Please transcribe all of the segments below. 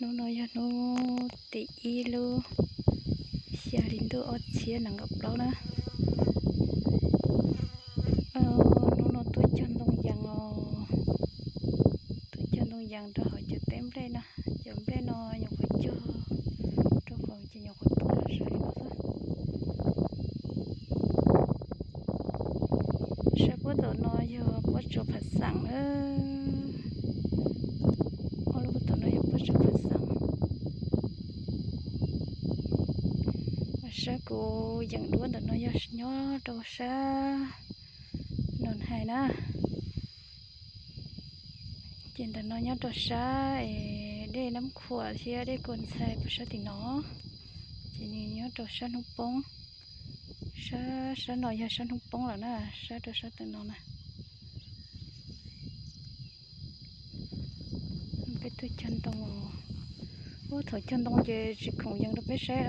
Hnub no yog hnub tim ib lub xya hli ntuj ob txhiab nees nkaum plaub na. Hnub no tuaj cog ntoo yees os, tuaj cog ntoo yees rau hauv cov teb nplej no. Cov nplej no nyuam qhuav cog rau hauv ces nyuam qhuav tuaj los sawv li no xwb. Sab puab tom no yog puab tsuas phav xeem na. Ob lub puab tom no yog puab tsuas phav xeem. Sab kuv yeem duab ntawm no yog nyob rau sab Noo Hais na. Ces ntawm no nyob rau sab es dej Nab Khuam thiab dej Kua Ntxhais puag sab tim no. Ces nws nyob rau sab hnub poob. Sab, sab no yog sab hnub poob lawm na, sab rau sab ntawm no na. Peb tuaj cog ntoo. Ub, thaum cog ntoo ces tsis khoom yees rau peb saib,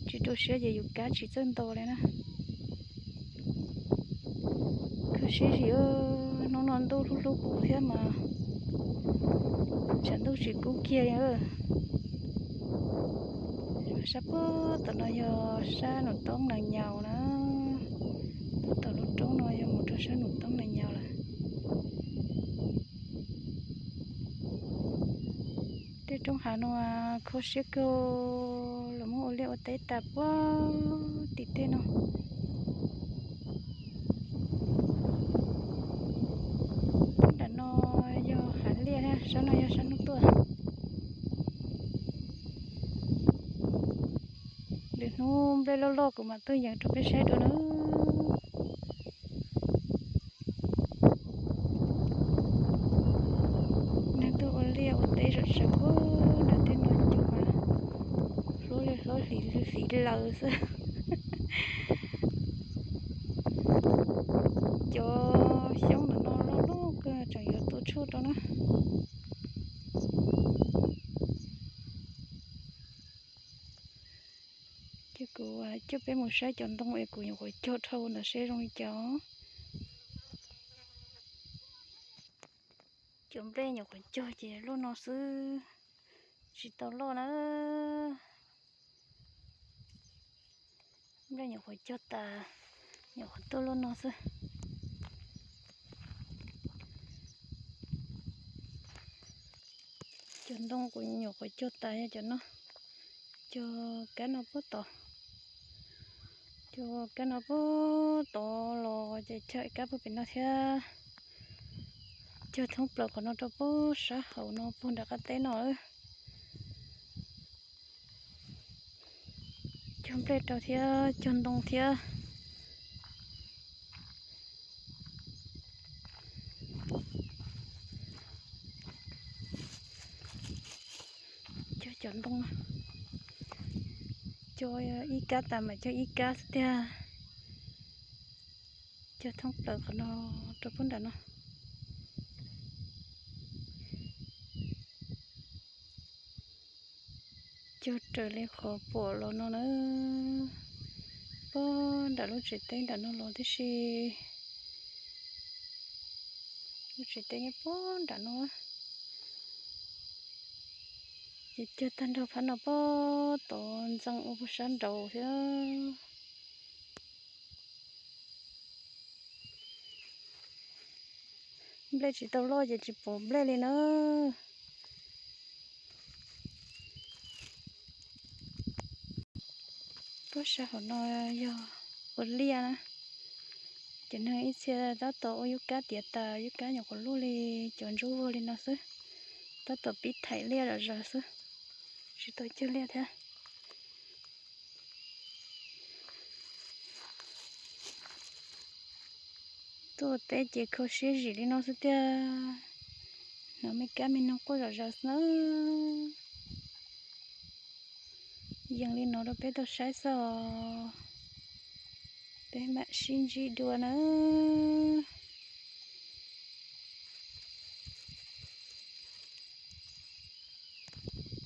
tsis tu siab ces yus kab tsis txawj nto li na. Kho siab zim, hnub no ntuj hlub hlub kuv thiab mas tshav ntuj tsis kub kiag li. Sab puag tom no yog sab Num Toob Nees Nyaus na. Puag tom lub roob no yog mus rau sab Num Toob Nees Nyaus lawm. Tej roob hav no kho siab kawg, los muab ua liaj ua teb tas puag tim tej no. Nram no yog hav liaj na, sab no yog sab hnub tuaj. Lwm hnub nplej loj loj kuv mam tuaj yees rau peb saib dua na. Neeg tuaj ua liaj ua teb zom zaws puag nram tej no cov mas hlob li hlob hliv hliv laws xwb. Cov xyoob ntawm no loj loj kawg tseem yuav tua tshuaj rau na. Ces kuv coj peb mus saib cov ntoo es kuv nyuam qhuav cog dhau ntawd seb zoo li cas. Cov nplej nyuam qhuav cog ces loj no xwb, tsis tau loj na. Nplej nyuam qhuav cog tas, nyuam qhuav tuaj loj no xwb. Cov ntoo kuv nyuam qhuav cog tas yog cov no. Cog kab no puag tod, cog kab no puag tod los ces cog ib kab puag pem no thiab. Cog thoob plaws qhov no rau puag sab hauv no puag nram qab teb no. Cog nplej rau thiab cog ntoo thiab. Cog cov ntoo, cog ib kab tas mam cog ib kab xwb tiag. Cog thoob plaws qhov no rau puag nram no. Cog raws li qhov pom los no na, puag nram lub tsev teb nram no los tib si. Lub tsev teb nyob puag nram no. Ces cog tag nrho phab no puag tod ntxeev ua puag sab nraud thiab. Nplej tsis tau loj ces tsis pom nplej li na. Puag sab hauv no yog ua liaj na. Cov neeg ib txhia tab tom ua yub kab tiav tas, yub kab nyuam qhuav luaj li cov ntsuab vuag li no xwb. Tab tom pib thaim liaj zom zaws xwb, tsis tau cog liaj thiab. Tuaj teb ces kho siab zim li no xwb tiag. Hnov me kab me noog quaj zom zaws xwb na. Yees li no rau peb tau saib xwb os. Peb mam sib ntsib dua na.